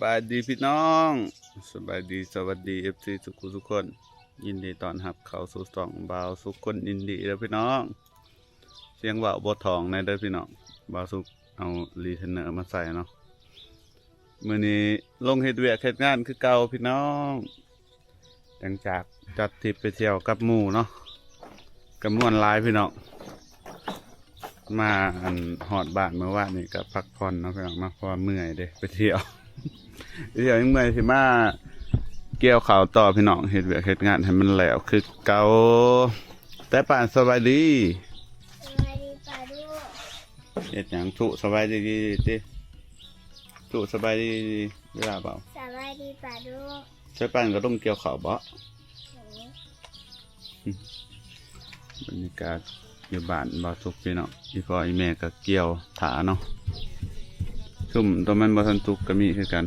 ສະບາຍດີພີ່ນ້ອງ ສະບາຍດີ ສະຫວັດດີ ເອັຟຊີ ທຸກຜູ້ທຸກຄົນ ຍິນດີຕ້ອນຮັບເຂົ້າສູ່ຊ່ອງບ່າວສຸກຄົນອິນດີເດີພີ່ນ້ອງ. ສຽງເວົ້າບໍ່ທ້ອງແດ່ເດີພີ່ນ້ອງ ບ່າວສຸກເອົາຣີເທນເນີມາໃສ່ເນາະ. ມື້ນີ້ລົງເຮັດວຽກເຮັດງານຄືເກົ່າພີ່ນ້ອງ ຫຼັງຈາກຈັດທຣິບໄປທ່ຽວກັບໝູ່ເນາະ ກໍມ່ວນຫຼາຍພີ່ນ້ອງ. ມາ ອັນ ຮອດບ້ານມື້ວານນີ້ກໍພັກຜ່ອນເນາະພີ່ນ້ອງເນາະ ເພາະວ່າເມື່ອຍເດ້ໄປທ່ຽວ ໄປທ່ຽວຍັງເມື່ອຍ ຊິມາກ່ຽວເຂົ້າຕໍ່ພີ່ນ້ອງ ເຮັດວຽກເຮັດງານໃຫ້ມັນແລ້ວຄືເກົ່າ. ແຕ່ປ້າ ສະບາຍດີ ສະບາຍດີປ້າລຸງ. ເຮັດຫຍັງ? ທຸ ສະບາຍດີຕິ ທຸ ສະບາຍດີ ເວລາເວົ້າ ສະບາຍດີປ້າລຸງ. ໃສ່ປ້າກໍລົງກ່ຽວເຂົ້າບໍ? ບັນຍາກາດຢູ່ບ້ານບ່າວສຸກພີ່ນ້ອງ ອີ່ພໍ່ອີ່ແມ່ກໍກ່ຽວຖ້າເນາະ ຊຸມຕົວມັນບໍ່ທັນສຸກກໍມີຄືກັນ.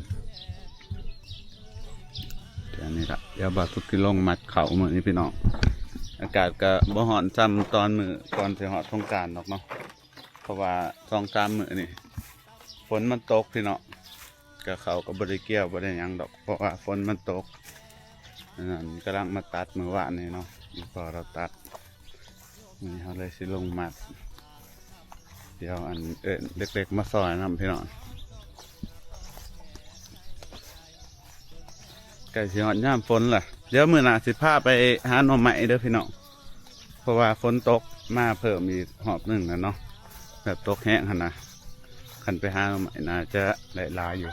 ແຕ່ນີ້ລະ ດຽວບ່າວສຸກຊິລົງມັດເຂົ້າມື້ນີ້ພີ່ນ້ອງ. ອາກາດກໍບໍ່ຮ້ອນຊ່ຳຕອນມື້ກ່ອນຊິຮອດສົງການດອກເນາະ ເພາະວ່າສອງສາມມື້ນີ້ຝົນມັນຕົກພີ່ນ້ອງ ກໍເຂົ້າກໍບໍ່ໄດ້ກ່ຽວບໍ່ໄດ້ຫຍັງດອກ ເພາະວ່າຝົນມັນຕົກ. ອັນນັ້ນກຳລັງມາຕັດມື້ວານນີ້ເນາະ ອີ່ພໍ່ລາວຕັດ ມື້ນີ້ເຮົາເລີຍຊິລົງມັດ ດຽວ ອັນ ເອີ້ນເດັກໆມາຊ່ອຍນຳພີ່ນ້ອງ. ໃກ້ຊິຮອດຍາມຝົນລະ ດຽວມື້ໜ້າຊິພາໄປຫາໜໍ່ໄມ້ເດີພີ່ນ້ອງ ເພາະວ່າຝົນຕົກມາເພີ່ມອີກຮອບໜຶ່ງແລ້ວເນາະ ແບບຕົກແຮງຫັ້ນນະ. ຄັນໄປຫາໜໍ່ໄມ້ໜ້າຈະໄດ້ຫຼາຍຢູ່.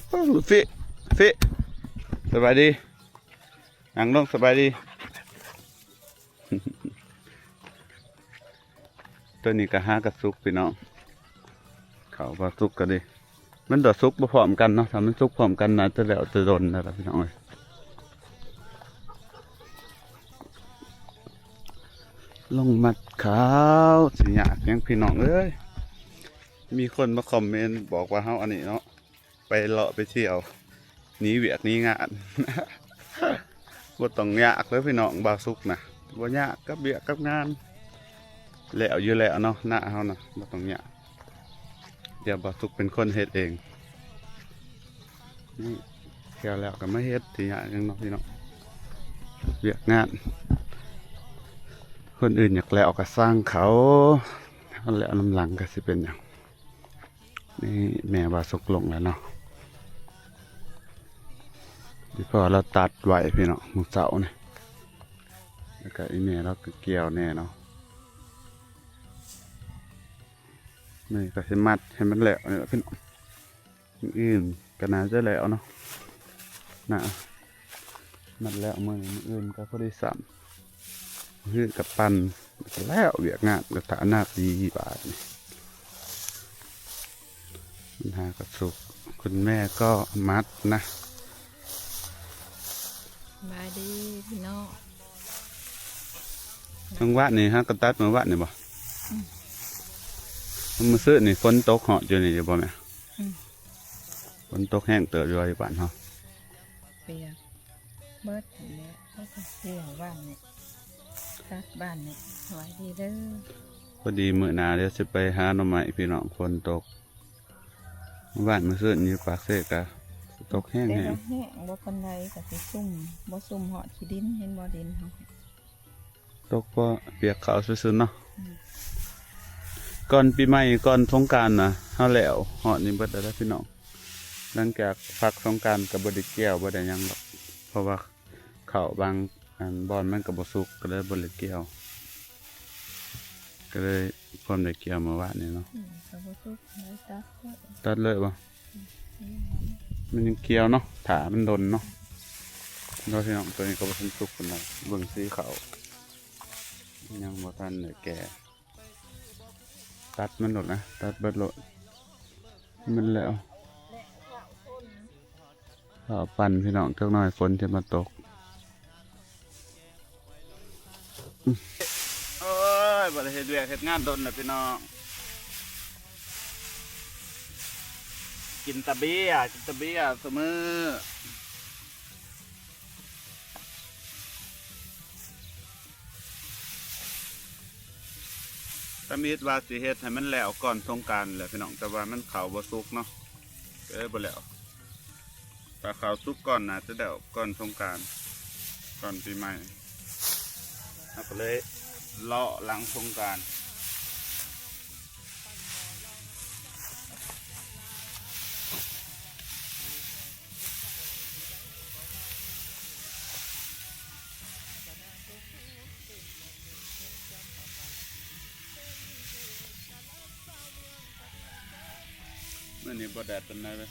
ໂອ້ ຟິ ຟິ ສະບາຍດີ ນັ່ງລົງ ສະບາຍດີ. ຕົວນີ້ກໍຫາກະສຸກພີ່ນ້ອງ ເຂົ້າບໍ່ສຸກກໍດີ ມັນກໍສຸກບໍ່ພ້ອມກັນເນາະ ຖ້າມັນສຸກພ້ອມກັນໜ້າຈະແລ້ວແຕ່ດົນແລ້ວລະພີ່ນ້ອງເອີຍ. ລົງມັດເຂົ້າ ຊິຍາກຫຍັງພີ່ນ້ອງເອີຍ. ມີຄົນມາຄອມເມັນບອກວ່າເຮົາອັນນີ້ເນາະ ໄປເລາະໄປທ່ຽວ ໜີວຽກໜີງານ ບໍ່ຕ້ອງຍາກເດີພີ່ນ້ອງ ບ່າວສຸກນະ ບໍ່ຍາກກັບວຽກກັບງານ ແລ້ວຢູ່ແລ້ວເນາະ ນາເຮົານະ ບໍ່ຕ້ອງຍາກ. ດຽວບ່າວສຸກເປັນຄົນເຮັດເອງ ນີ້ ແລ້ວກໍມາເຮັດ ຊິຍາກຫຍັງເນາະພີ່ນ້ອງ ວຽກງານ ຄົນອື່ນຢາກແລ້ວກໍຊ່າງເຂົາ ເຮົາແລ້ວນຳຫຼັງກໍຊິເປັນຫຍັງ. ນີ້ແມ່ບ່າວສຸກລົງແລ້ວເນາະ ທີ່ພໍ່ລາວຕັດໄວ້ພີ່ນ້ອງ ມື້ເຊົ້ານີ້ ແລ້ວກໍອີ່ແມ່ລາວກໍກ່ຽວແດ່ເນາະ. ນີ້ກໍຊິມັດໃຫ້ມັນແລ້ວນີ້ລະພີ່ນ້ອງ ມື້ອື່ນກໍໜ້າຈະແລ້ວເນາະ ນະ ມັດແລ້ວມື້ນີ້ ມື້ອື່ນກໍພໍດີຊ້ຳ ຄືກັບປັ່ນ ແລ້ວວຽກງານກໍຖານະດີບາດນີ້ ມັນຫາກະສຸກ ຄຸນແມ່ກໍມັດນະ. ສະບາຍດີພີ່ນ້ອງ ທັງວານນີ້ຫາກະຕັດມື້ວານນີ້ບໍ່? ອືມ ມື້ຊືນນີ້ຝົນຕົກຮອດຢູ່ນີ້ຢູ່ບໍ່ແມ່? ອືມ ຝົນຕົກແຮງເຕີບຢູ່ວ່າຢູ່ບ້ານເຮົາ ປຽກເບິດຫັ້ນແຫຼະ ເຂົາກໍເສຍບ້ານນີ້ ຕັດບ້ານນີ້ ສະບາຍດີເດີ. ພໍດີມື້ໜ້າດຽວຊິໄປຫາໜໍ່ໄມ້ພີ່ນ້ອງ ຝົນຕົກ ບ້ານມື້ຊືນຢູ່ປາກເຊກະຕົກແຮງໆ ແຕ່ວ່າແຮງບໍ່ປານໃດ ກະຊິຊຸ່ມ ບໍ່ຊຸ່ມຮອດຂີ້ດິນ ເຫັນບໍ່ດິນເຮົາ ຕົກພໍປຽກເຂົ້າຊື່ໆເນາະ. ອືມ ກ່ອນປີໃໝ່ ກ່ອນສົງການນະ ເຮົາແລ້ວຮອດນີ້ເບິດແລ້ວເດີພີ່ນ້ອງ. ຫຼັງຈາກພັກສົງການກໍບໍ່ໄດ້ກ່ຽວ ບໍ່ໄດ້ຫຍັງດອກ ເພາະວ່າເຂົ້າບາງ ອັນ ບ່ອນມັນກໍບໍ່ສຸກ ກໍເລີຍບໍ່ໄດ້ກ່ຽວ ກໍເລີຍ ພວມໄດ້ກ່ຽວມື້ວານນີ້ເນາະ. ອືມ ກໍບໍ່ສຸກ ເລີຍຕັດເລີຍ ຕັດເລີຍບໍ່? ອືມ ມັນຍັງກ່ຽວເນາະ ຖ້າມັນດົນເນາະ ເນາະພີ່ນ້ອງ. ຕົວນີ້ກໍບໍ່ທັນສຸກປານໃດ ເບິ່ງສີເຂົ້າ ຍັງບໍ່ທັນໄດ້ແກ່ ຕັດມັນໂລດນະ ຕັດເບິດໂລດ ມັນແລ້ວ. ເຂົ້າປັ່ນພີ່ນ້ອງ ຈັກໜ້ອຍຝົນຈະມາຕົກ. ໂອ້ຍ ບໍ່ໄດ້ເຮັດວຽກເຮັດງານດົນແລ້ວພີ່ນ້ອງ ກິນແຕ່ເບຍ ກິນແຕ່ເບຍຊຸມື້. ແຕ່ ມີດວ່າຊິເຮັດໃຫ້ມັນແລ້ວກ່ອນສົງການແຫຼະພີ່ນ້ອງ, ແຕ່ວ່າມັນເຂົ້າບໍ່ສຸກເນາະ ເອີ ບໍ່ແລ້ວ. ຖ້າເຂົ້າສຸກກ່ອນ ໜ້າຈະແລ້ວກ່ອນສົງການ ກ່ອນປີໃໝ່. ເຮົາກໍເລີຍເລາະຫຼັງສົງການ. ມື້ນີ້ບໍ່ແດດປານໃດເວີຍ.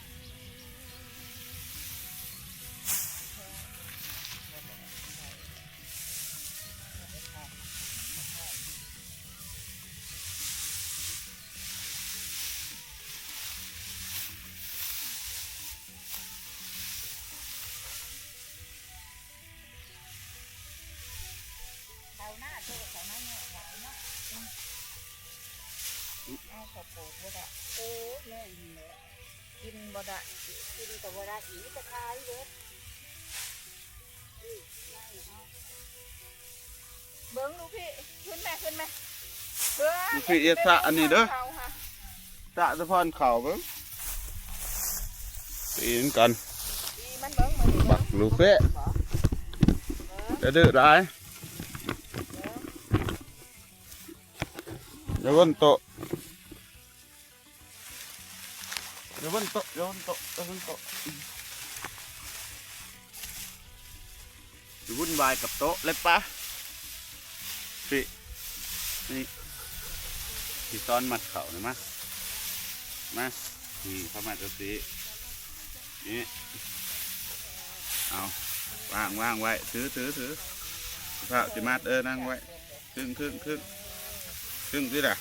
ເຂົ້ານາໂຕ ເຂົ້ານາແຍກຫຼາຍເນາະ. ອືມ ເອົາເຂົ້າປູກບໍ່ໄດ້. ເອີ ແມ່ນແຫຼະ ກິນບໍ່ໄດ້ ກິນກໍບໍ່ໄດ້ອີກ ມີແຕ່ຂາຍເບິດ. ເບິ່ງລູກພີ່ ຂຶ້ນແມ່ ຂຶ້ນແມ່ ເບິ່ງ ລູກພີ່ເຮັດສະອັນນີ້ເດີ ສະສະພອນເຂົ້າເບິ່ງ ຕີນກັນ ຕີມັນເບິ່ງ ບັກລູກເປ້ ເດີ ດື້ຫຼາຍ ຢ່າວົນໂຕະ. ຢ່າວຸ້ນໂຕະ ຢ່າວຸ້ນໂຕະ ຢ່າວຸ້ນໂຕະ ໄປວຸ້ນວາຍກັບໂຕະເລີຍປະ. ນີ້ ນີ້ ຊິສອນມັດເຂົ້ານີ້ ມາ ມາ ນີ້ ເຂົາມັດຈັ່ງຊີ້ ນີ້ ເອົາ ວາງ ວາງໄວ້ ຖື ຖື ຖື ເຂົາຊິມັດ ເອີ ນັ່ງໄວ້ ຄຶ້ງ ຄຶ້ງ ຄຶ້ງ ຄຶ້ງຕິລະ.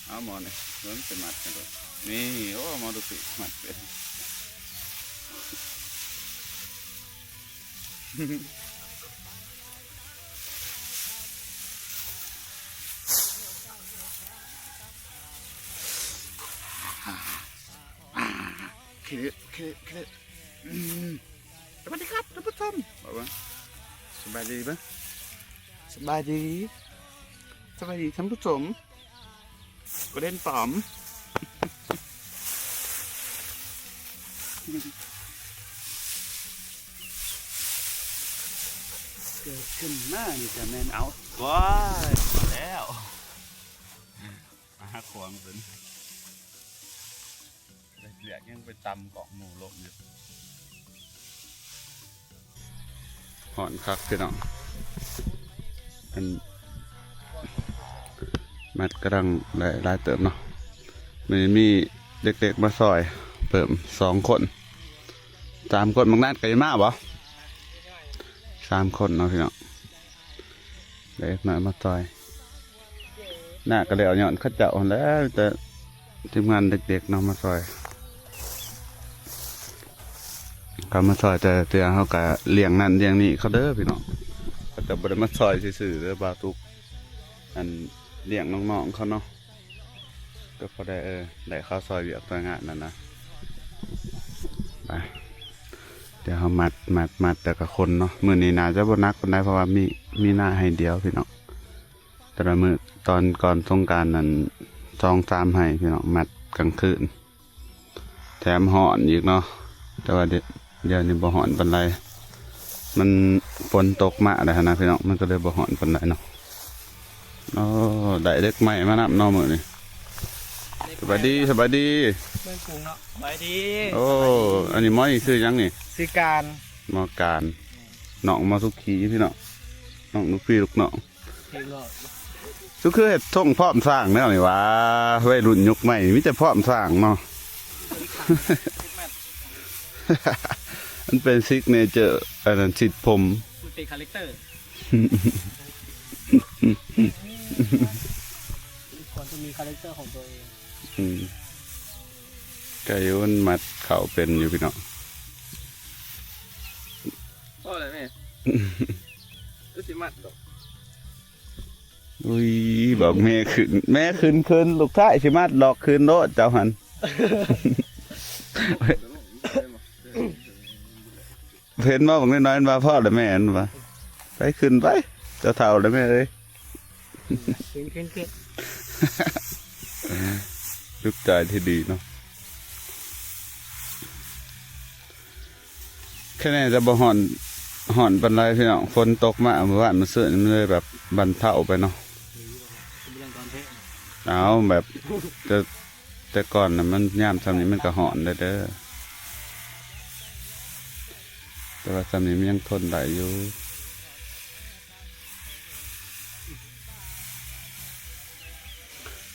ເອົາໝໍນີ້ ເບິ່ງຊິມັດໃຫ້ເບິ່ງ ນີ້ ໂອ້ ໝໍດູສິມັດເປັນ. ເຄ ເຄ ເຄ ອືມ ສະບາຍດີຄັບທ່ານຜູ້ຊົມ ເວົ້າເບິ່ງ ສະບາຍດີເບິ່ງ ສະບາຍດີ ສະບາຍດີທ່ານຜູ້ຊົມ ໂກເດ້ນປອມ ເກີດຂຶ້ນມານີ້ກະແມ່ນ ເອົາ ໂອ້ຍ ພໍແລ້ວ ມາຫາຂວາງເພິ່ນ. ເຮັດວຽກຍັງໄປຕຳກອກໝູ່ລົມຢູ່. ຮ້ອນຄັກພີ່ນ້ອງ ອັນ ມັດກຳລັງໄດ້ຫຼາຍເຕີບເນາະ. ມື້ນີ້ມີເດັກໆມາຊ່ອຍເພີ່ມສອງຄົນ ສາມຄົນ. ບັກນັດກໍຊິມາບໍ່? ສາມຄົນເນາະພີ່ນ້ອງ. ເດັກນ້ອຍມາຊ່ອຍ ໜ້າກໍແລ້ວຍ້ອນເຂົາເຈົ້າຫັ້ນແຫຼະ ມີແຕ່ທີມງານເດັກໆເນາະມາຊ່ອຍ ເຂົາມາຊ່ອຍແຕ່ເທື່ອ ເຮົາກໍລ້ຽງນັ້ນລ້ຽງນີ້ເຂົາເດີພີ່ນ້ອງ. ເຂົາເຈົ້າບໍ່ໄດ້ມາຊ່ອຍຊື່ໆເດີ ບ່າວຕຸກ ອັນ ລ້ຽງນ້ອງໆເຂົາເນາະ. ກໍພໍໄດ້ ເອີ ໄດ້ເຂົ້າຊ່ອຍວຽກຊ່ອຍງານນັ້ນນະ. ໄປ ດຽວເຮົາມັດ ມັດ ມັດແຕ່ລະຄົນເນາະ. ມື້ນີ້ໜ້າຈະບໍ່ໜັກປານໃດ ເພາະວ່າມີ ມີນາໄຮ່ດຽວພີ່ນ້ອງ. ແຕ່ລະມື້ຕອນກ່ອນສົງການນັ້ນ ສອງສາມໄຮ່ພີ່ນ້ອງ ມັດກາງຄືນ. ແຖມຮ້ອນອີກເນາະ ແຕ່ວ່າດຽວນີ້ບໍ່ຮ້ອນປານໃດ ມັນຝົນຕົກມາແລ້ວຫັ້ນນະພີ່ນ້ອງ ມັນກໍເລີຍບໍ່ຮ້ອນປານໃດເນາະ. ໂອ້ ໄດ້ເດັກໃໝ່ມານຳເນາະມື້ນີ້. ສະບາຍດີ ສະບາຍດີ ເມືອງກຸງເນາະ ສະບາຍດີ. ໂອ້ ອັນນີ້ໝໍນີ້ຊື່ຫຍັງນີ້? ຊື່ການ ໝໍການ ນ້ອງໝໍສຸຂີພີ່ນ້ອງ ນ້ອງລູກພີ່ລູກນ້ອງ. ສຸຄືເຮັດຊົງພ້ອມສ້າງແນວນີ້ຫວາ ໄວລຸ້ນຍຸກໃໝ່ມີແຕ່ພ້ອມສ້າງເນາະ. ມັນເປັນຊິກເນເຈີ ອັນນັ້ນ ຊິດຜົມ ມັນເປັນຄາແຣັກເຕີ ທຸກຄົນຕ້ອງມີຄາແຣັກເຕີຂອງຕົວເອງ. ອືມ ໄກ່ມັນມັດເຂົ້າເປັນຢູ່ພີ່ນ້ອງ. ພໍແລ້ວແມ່ ຄືຊິມັດດອກ. ອຸ້ຍ ບອກແມ່ຂຶ້ນ ແມ່ຂຶ້ນ ຂຶ້ນ ລູກຊາຍຊິມາຫຼອກຂຶ້ນໂລດເຈົ້າຫັ້ນ. ເຫັນບໍ່ ບັກນ້ອຍໆ ມັນວ່າພໍແລ້ວແມ່ ມັນວ່າ ໄປຂຶ້ນໄປ ເຈົ້າເຖົ້າແລ້ວແມ່ເອີຍ. ຂຶ້ນ ຂຶ້ນ ຂຶ້ນ ລູກຊາຍທີ່ດີເນາະ. ແຄ່ນີ້ຈະບໍ່ຮ້ອນ ຮ້ອນປານໃດພີ່ນ້ອງ. ຝົນຕົກມາມື້ວານມື້ຊືນ ມັນເລີຍແບບບັນເທົາໄປເນາະ. ເອົາ ແບບ ແຕ່ ແຕ່ກ່ອນນະ ມັນຍາມຊ່ຳນີ້ມັນກໍຮ້ອນແລ້ວເດີ, ແຕ່ວ່າຊ່ຳນີ້ມັນຍັງທົນໄດ້ຢູ່.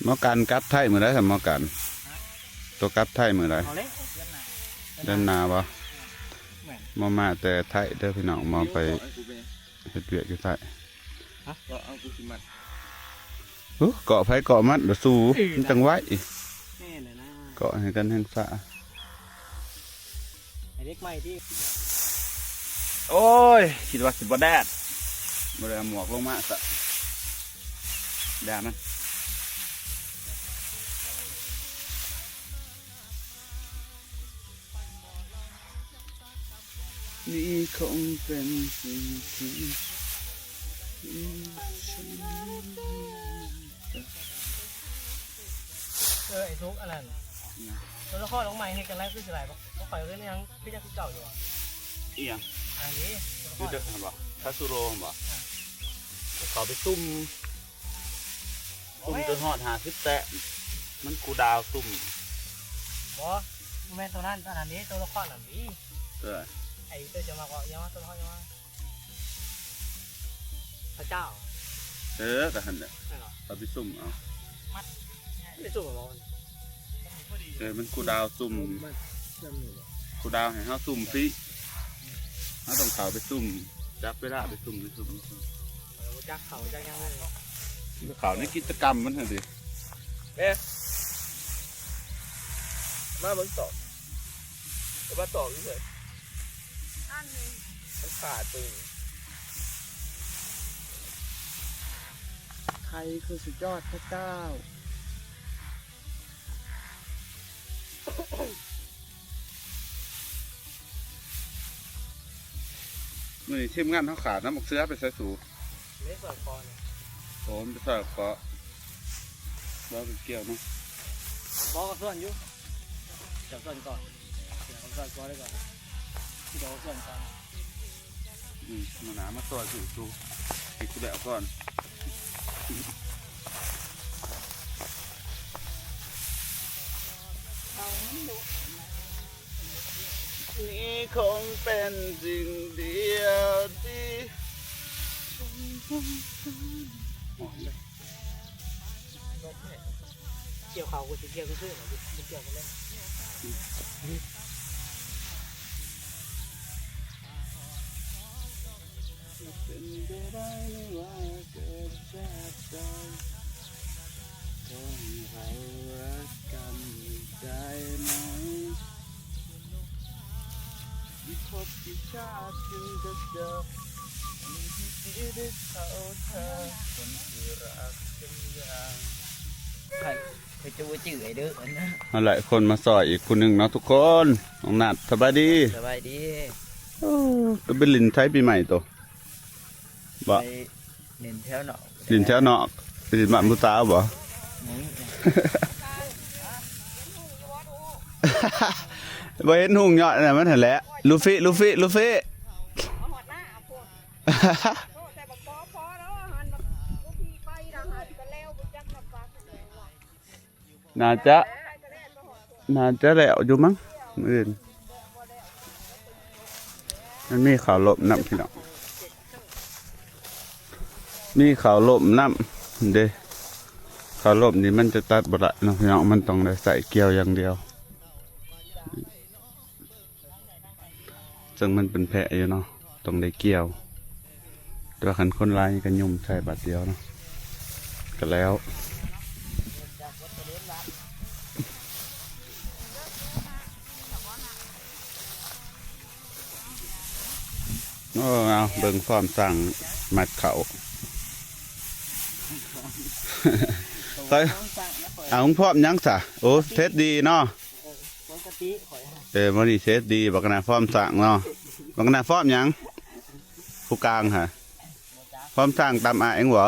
ໝໍກັນກັບໄທມື້ໃດຊັ້ນໝໍກັນ? ໂຕກັບໄທມື້ໃດ? ເດືອນໜ້າບໍ່? ໝໍມາແຕ່ໄທເດີພີ່ນ້ອງ, ໝໍໄປເຮັດວຽກຢູ່ໄທ. ເກາະໃຜເກາະມັນລະສູ ມັນຈັ່ງໄວ. ເກາະໃຫ້ກັນແຮງສາ. ໃຫ້ເດັກໃໝ່ຕິ. ໂອ້ຍ ຄິດວ່າຊິບໍ່ແດດ ບໍ່ໄດ້ເອົາໝວກລົງມາຊະ ແດດມັນ. ນີ້ຄົງເປັນສິ່ງທີ່ ເອີ ໄອ້ສຸກ ອັນນັ້ນ ອືມ ຕົວລະຄອນອອກໃໝ່ເຮັດຈັ່ງໃດຄືຊິຫຼາຍບໍ່? ບໍ່ຄ່ອຍເຫັນຫຍັງ ຄືຍັງຄືເກົ່າຢູ່. ອີຫຍັງ? ອັນນີ້ ຄືເດີຫັ້ນບໍ່? ຄາຊູໂຣຫັ້ນບໍ່? ອ່າ ເຂົ້າໄປຊຸ່ມ ຊຸ່ມຈົນຮອດຫ້າສິບແຕ້ມ ມັນຄູດາວຊຸ່ມ. ບໍ່ ບໍ່ແມ່ນຕົວນັ້ນ ຕົວນັ້ນເດ້ ຕົວລະຄອນນັ້ນເດ້. ເອີ ໄອ້ຕົວຈະມາເກາະຫຍັງວະ ຕົວລະຄອນຫຍັງວະ? ພະເຈົ້າ. ເອີ ກໍຫັ້ນແຫຼະ ແມ່ນບໍ່? ເອົາໄປຊຸ່ມເອົາ. ມັດ ໄປຊຸ່ມເອົາບໍ່? ເອີ ມັນຄູດາວຊຸ່ມ ຄູດາວໃຫ້ເຮົາຊຸ່ມຟຣີ. ເຮົາຕ້ອງເຂົ້າໄປຊຸ່ມ ຈັບເວລາໄປຊຸ່ມ ໄປຊຸ່ມ ເອີ ບໍ່ຈັກເຂົ້າຈັກຫຍັງເລີຍ. ເຂົ້າໃນກິດຈະກຳມັນຫັ້ນຕິ. ແມ່ ມາເບິ່ງຕອກ ກໍມາຕອກຢູ່ເລີຍ. ອັນນີ້ ມັນຂາດຕົວນີ້. ໃຜຄືສຸດຍອດພະເຈົ້າ? ມື້ນີ້ທີມງານເຮົາຂາດນຳບັກເສືອໄປໃສສູ? ໄປຊ່ອຍເກາະນີ້. ໂອ້ ມັນໄປຊ່ອຍເກາະ ບໍ່ໄປກ່ຽວເນາະ. ບໍ່ ກໍຊ່ອຍຢູ່ ເຈົ້າຊ່ອຍກ່ອນ ເຈົ້າຊ່ອຍກ່ອນໄດ້ກ່ອນ ເຈົ້າຊ່ອຍກ່ອນ. ອືມ ມື້ໜ້າມາຊ່ອຍສູ່ ສູ່ ໃຫ້ກູແລ້ວກ່ອນ. ນີ້ຄົງເປັນສິ່ງດຽວທີ່ ກ່ຽວເຂົ້າ ກູຊິກ່ຽວຊື່ໆ ບໍ່ກ່ຽວກັນເລີຍ. ເປັນໄປໄດ້ບໍ່ວ່າເກີດຊາດໃດ ຂໍໃຫ້ເຮົາຮັກກັນໄດ້ໄໝ? ອີກຄົບອີກຊາດຈຶ່ງຈະເຈີ ທີ່ດີໄດ້ເທົ່າເທີ ຄົນທີ່ຮັກກັນຢ່າງ ໃຜ ໃຜຈະບໍ່ຈື່ໄອ້ເດີອັນນັ້ນ. ເອົາລະ ຄົນມາຊ່ອຍອີກຜູ້ໜຶ່ງເນາະທຸກຄົນ. ນ້ອງນັດ ສະບາຍດີ. ສະບາຍດີ. ໂອ້ ໄປຫຼິ້ນໃສປີໃໝ່ໂຕ? ບໍ່ ໄປຫຼິ້ນແຖວນອກ. ຫຼິ້ນແຖວນອກ ໄປຫຼິ້ນບ້ານຜູ້ສາວບໍ່? ອືມ ບໍ່ເຫັນຮຸ່ງຍອດອັນນັ້ນມັນຫັ້ນແຫຼະ. ລູຟີ ລູຟີ ລູຟີ. ໜ້າຈະ ໜ້າຈະແລ້ວຢູ່ມັ້ງ ມື້ອື່ນ. ມັນມີເຂົ້າລົມນຳ ພີ່ນ້ອງ, ມີເຂົ້າລົມນຳເດ້. ເຂົ້າລົມນີ້ມັນຈະຕັດບໍ່ໄດ້ເນາະ ພີ່ນ້ອງ, ມັນຕ້ອງໄດ້ໃຊ້ກ່ຽວຢ່າງດຽວ. ເຊິ່ງມັນເປັນແພະຢູ່ເນາະ ຕ້ອງໄດ້ກ່ຽວ, ແຕ່ວ່າຄັນຄົນຫຼາຍກໍຫຍຸ່ມໃສ່ບາດດຽວເນາະ ກໍແລ້ວ. ໂອ້ ເອົາ ເບິ່ງຟອມຊ່າງມັດເຂົ້າ. ເອົາ ພ້ອມຫຍັງຊະ? ໂອ້ ເທັດດີເນາະ. ປົກກະຕິຂ້ອຍ ເອີ ມື້ນີ້ເທັດດີ. ບັກໜ້າພ້ອມຊ່າງເນາະ, ບັກໜ້າພ້ອມຫຍັງ? ຜູ້ກາງຫະ ພ້ອມຊ່າງຕຳອ້າຍເອງບໍ?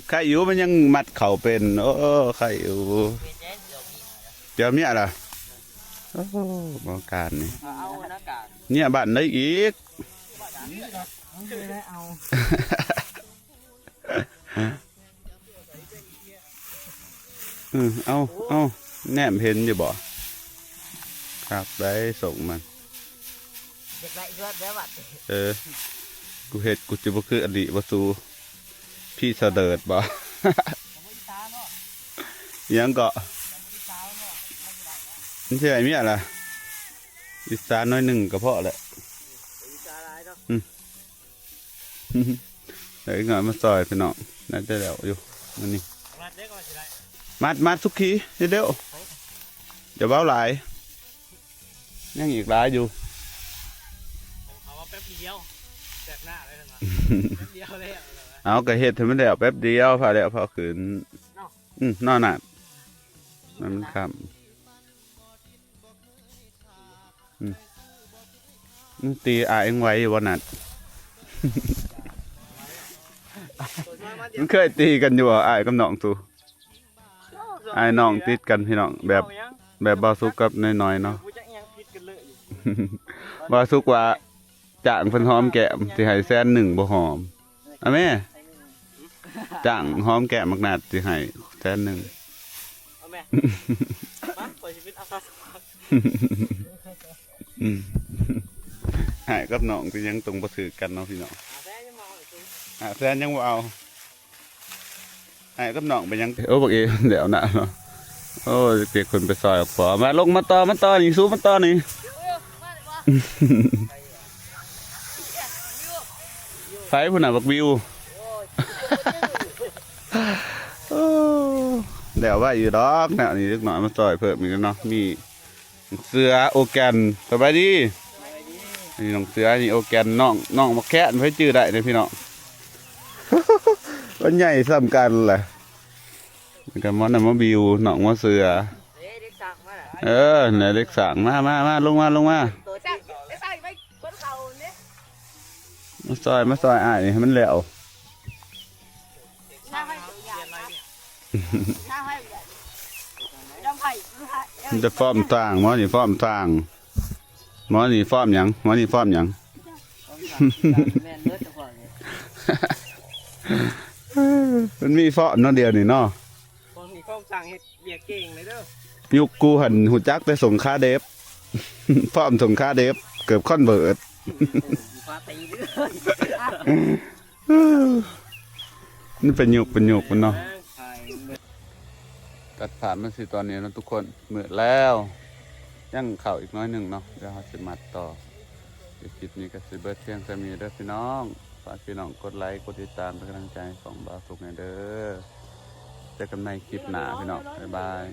ເ ໄຄຢູ່ ມັນຍັງມັດເຂົ້າເປັນ. ໂອ້ ໄຄຢູ່. ເຈົ້າເມຍລະ? ໂອ້ ບໍ່ການນີ້ ເອົາໜ້າການ ເມຍບ້ານໃດອີກ? ເອີ ເອົາ ເອົາ ແນມເຫັນຢູ່ບໍ່? ຄັກໄດ໋ ສົ່ງມັນ ຢາກໄດ້ເທື່ອແລ້ວບັດ. ເອີ ກູເຮັດ ກູຈະບໍ່ຄືອັນນີ້ບໍ່ຊູ ພີ່ສະເດີດບໍ່? ອີຫຍັງເກາະ? ມັນຊິໃຫ້ເມຍລະ? ອິດສາໜ້ອຍໜຶ່ງກໍພໍແຫຼະ. ອືມ ເດັກນ້ອຍມາຊ່ອຍພີ່ນ້ອງ ໜ້າຈະແລ້ວຢູ່ມື້ນີ້. ມັດ ມັດສຸກີ ເຮັດເດ້ວ ຢ່າເວົ້າຫຼາຍ ຍັງອີກຫຼາຍຢູ່. ເຂົາວ່າແປັບດຽວ ແສບໜ້າເລີຍ ເພິ່ນວ່າ ແປັບດຽວແລ້ວ. ເອົາ ກໍເຮັດໃຫ້ມັນແລ້ວແປັບດຽວ ພາແລ້ວພາຂຶ້ນ. ເນາະ ອືມ ນອນນະ ມັນຄ່ຳ. ອືມ ມັນຕີອ້າຍຍັງໄຫວຢູ່ບໍ່ນັດ? ມັນເຄີຍຕີກັນຢູ່ບໍ່ ອ້າຍກັບນ້ອງຕູ? ອ້າຍນ້ອງຕິດກັນພີ່ນ້ອງ ແບບ ແບບບ່າວສຸກກັບນ້ອຍໆເນາະ. ບໍ່ຈັກອີ່ຫຍັງຜິດກັນເລີຍ. ບ່າວສຸກວ່າ ຈ້າງເພິ່ນຫອມແກ້ມ ຊິໃຫ້ແສນໜຶ່ງ ບໍ່ຫອມ. ເອົາແມ່ ຈ້າງຫອມແກ້ມບັກນັດ ຊິໃຫ້ແສນໜຶ່ງ. ເອົາແມ່ ມາ ຂ້ອຍຊິເປັນອາສາສະໝັກ. ອ້າຍກັບນ້ອງເປັນຫຍັງຕ້ອງບໍ່ຖືກກັນເນາະພີ່ນ້ອງ. ຫ້າແສນຍັງບໍ່ເອົາ. ອ້າຍກັບນ້ອງເປັນຫຍັງ? ໂອ້ ບັກເອ ແລ້ວນະເນາະ. ໂອ້ ເດັກໆເພິ່ນໄປຊ່ອຍອອກພໍ. ມາ ລົງມາຕໍ່ ມາຕໍ່ນີ້ ຊູມາຕໍ່ນີ້. ໃຜພຸ້ນນະ ບັກວິວ? ໂອ້ ແລ້ວໄວຢູ່ດອກແນວນີ້ ເດັກນ້ອຍມາຊ່ອຍເພີ່ມອີກເນາະ. ມີ ເສືອໂອແກນ ສະບາຍດີ. ອັນນີ້ນ້ອງເສືອ ອັນນີ້ໂອແກນ ນ້ອງ ນ້ອງບັກແຄນ ໃຜຈື່ໄດ້ເດ້ພີ່ນ້ອງ. ມັນໃຫຍ່ສ່ຳກັນແຫຼະ. ແລ້ວກໍມານຳມາບິວ ນ້ອງມາເສືອ. ເອີ ນັ້ນແຫຼະເດັກຊ່າງ ມາ ມາ ມາ ລົງມາ ລົງມາ. ມາຊ່ອຍ ມາຊ່ອຍອ້າຍນີ້ໃຫ້ມັນແລ້ວ. ມີແຕ່ຟ້ອມສ້າງ ໝໍນີ້ຟ້ອມສ້າງ ໝໍນີ້ຟ້ອມຫຍັງ ໝໍນີ້ຟ້ອມຫຍັງ. ມັນມີຟ້ອມເນາະ ດຽວນີ້ເນາະ. ພວກນີ້ຟ້ອມສ້າງເຮັດວຽກເກັ່ງເລີຍເດີ. ຍຸກກູຫັ້ນຮູ້ຈັກແຕ່ສົງຂາເດັບ ພ້ອມສົງຂາເດັບ ເກີບຄອນເວີດ. ມັນເປັນຍຸກເປັນຍຸກມັນເນາະ. ຕັດພາບມາຊິຕອນນີ້ເນາະທຸກຄົນ ມືດແລ້ວ ຍັງເຂົ້າອີກໜ້ອຍໜຶ່ງເນາະ ດຽວເຮົາຊິມັດຕໍ່. ຄລິບນີ້ກໍຊິເບິດພຽງສ່ຳນີ້ເດີພີ່ນ້ອງ. ຝາກພີ່ນ້ອງກົດໄລ ກົດຕິດຕາມເປັນກຳລັງໃຈໃຫ້ຊ່ອງບ່າວສຸກແດ່ເດີ. ເຈີກັນໃໝ່ຄລິບໜ້າພີ່ນ້ອງ ບາຍບາຍ.